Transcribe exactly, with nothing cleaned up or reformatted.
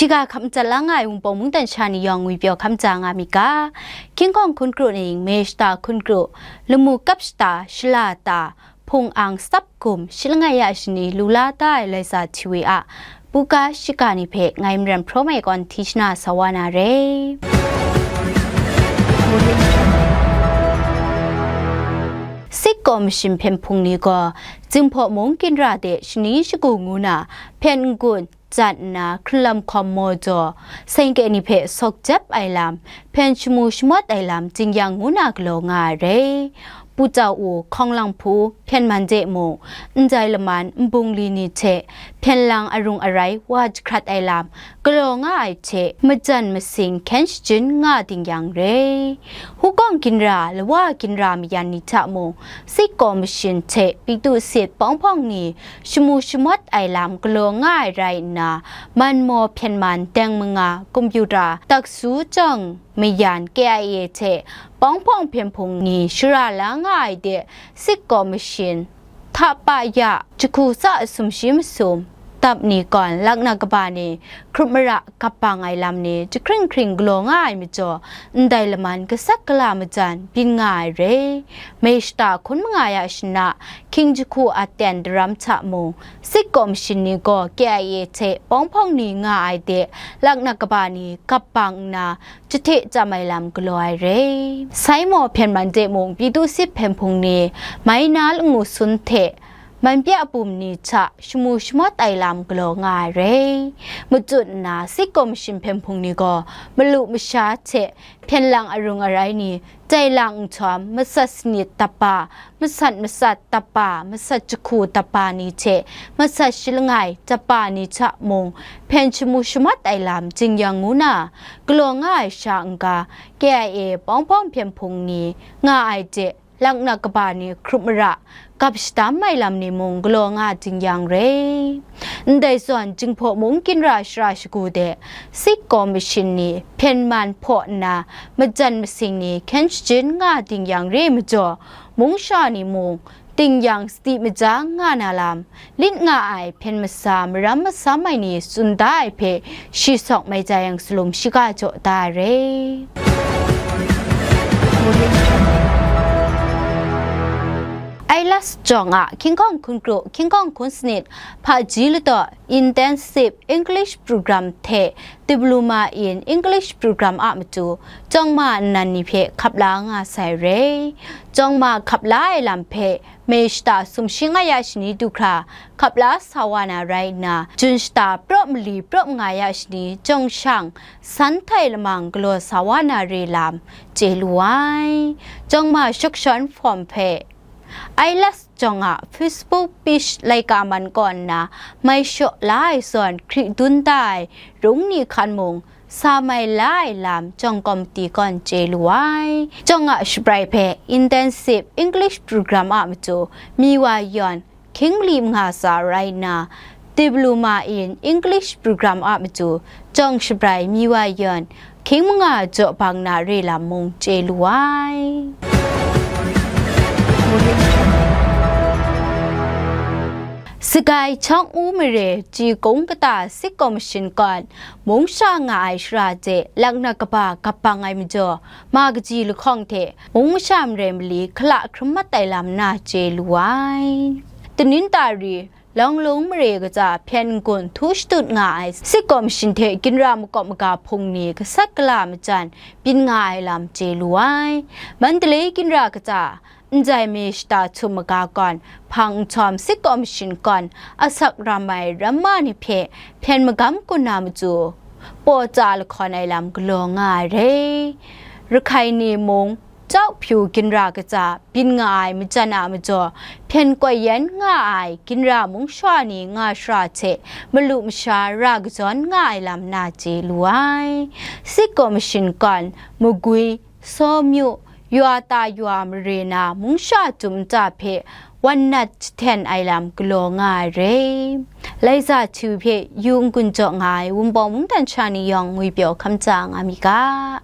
Shiga hkap madat la nga ai Wunpawng mungdan sha ni yawng ngwi pyaw hkam ja nga mi ga, King Kong hkun kru ning, Mei shata hkun kru, lamu kap shata, shala ta, hpung ang tsap gum, shi langai ya shani lu la da ai Laiza Hti We a buga shiga ni hpe ngai Maram Hpraw Mai kawn hti shana sa wa na re. Sitkaw mashin hpyen hpung ni gaw, Jinghpaw mung ginra de shani shagu ngu na, hpyen n-gun, jan nna, hkrunlam hkawm maw jaw, seng kya ni hpe sawk jep ai lam, hpyen shamu shamawt ai lam, jin-yang ngu na galaw nga ai re. Pu Tau U, Hkawng Lang Hpu, hpyen man de mung, ndai laman nbungli ni hte hpyen lang arung arai wa jahkrat ai lam, galaw nga ai hte majan masing hkyen shajin nga ding yang re. Hukawng ginra, lawa ginra mayan ni hta mung, sitkaw mashin hte Pitu sit pawng hpawng ni shamu shamawt ai lam galaw nga ai rai nna, man maw hpyen man deng manga, kumpyuta, taksu jawng mayan K I A hte pawng hpawng hpyen hpung ni shara la nga ai de, sitkaw mashin, hta pa ya, jahku tsa sumshi masum, dap ni gawn, laknak kaba ni, hkrup mara, gap bang ai lam ni, jahkring hkring galaw nga ai majaw, ndai laman gasat gala majan byin nga ai re. Mei shata hkun manga ya shana, hkying jahku aten daram hta mung, sitkaw mashin ni gaw K I A hte pawng hpawng ni nga ai de, laknak kaba ni gap bang nna, jahte chyam ai lam galaw ai re. Sai maw hpyen man de mung, Pitu sit hpyen hpung ni, mai na langu sun hte man pya bum ni hta shamu shamawt ai lam galaw nga ai re. Matut nna, sitkaw mashin hpyen hpung ni gaw, malu masha hte hpyen lang arung arai ni, tai lang nhtawm, masat sanit dapa, masat masat dapa, masat jahku dapa ni hte masat shi langai dapa ni hta mung, hpyen shamu shamawt ai lam, jin-yang ngu na, galaw nga ai sha n-ga, K I A pawng hpawng hpyen hpung ni nga ai de, laknak kaba ni hkrup mara, gap shadam ai lam ni mung galaw nga jin-yang re. Ndai zawn, Jinghpaw mung ginra shara shagu de, sitkaw mashin ni hpyen man hpaw nna, majan masing ni hkyen shajin nga ding yang re majaw, mung sha ni mung, ding yang sadi maja nga na lam, lit nga ai hpyen masa maram masam ai ni tsun da ai hpe, shi sawk mai ja yang salum shiga jaw da ai re. Ailas jawng a King Kong hkun kru, King Kong hkun sanit, hpaji ladaw, Intensive English Program hte Diploma in English Program a matu, jawng ma nnan ni hpe hkap la nga sai re. Jawng ma hkap la ai lam hpe, Mei shata sumshi nga ya shani du hkra hkap la sa wa na rai nna, Jun shata praw mali praw manga ya shani jawng shang san htai lamang galaw sa wa na re lam chye lu ai. Jawng ma shak shawn hpawm hpe, Ailas jawng a Facebook page laika man kaw nna mai shaw la ai zawn hkri dun da ai rung ni hkan mung sa mai la ai lam jawng kawmti kawn chye lu ai. Jawng a shabrai hpe Intensive English Program a matu mi wa yawn hkying mali manga tsa rai nna, Diploma in English Program a matu jawng shabrai mi wa yawn hkying manga jaw bang na re lam mung chye lu ai. Sagai Chawng U mare Ji Kung kata sitkaw mashin kawn mung sha nga ai shara hte laknak kaba gap bang ai majaw, ma kaji lahkawng hte mung masha mare mali hkala hkrum mat ai lam na chye lu ai. Tanin tari Lawnglung mare kaja hpyen n-gun htu shadut nga ai sitkaw mashin hte ginra makawp maga hpung ni gasat gala majan byin nga ai lam chye lu ai. Mandalay ginra kaja, Njai Mei shata htum maga gawn, hpang nhtawm sitkaw mashin gawn asak ram ai ramma ni hpe hpyen magam kun na matu, paw tsa lahkawn ai lam galaw nga ai re. Rakhai ni mung, Chau Pyu ginra kaja byin nga ai majan a majaw, hpyen koi yan nga ai ginra mung sha ni nga shara hte malu masha ra kajawn nga ai lam na chye lu ai. Sitkaw mashin gawn, magwi, sawmyu, yaw ta yaw mare na mung sha tum nta hpe wan nat jahten ai lam galaw nga ai re. Laiza Hti We hpe yu n-gun jaw nga ai Wunpawng mungdan sha ni yawng ngwipyaw hkam ja nga mi ga.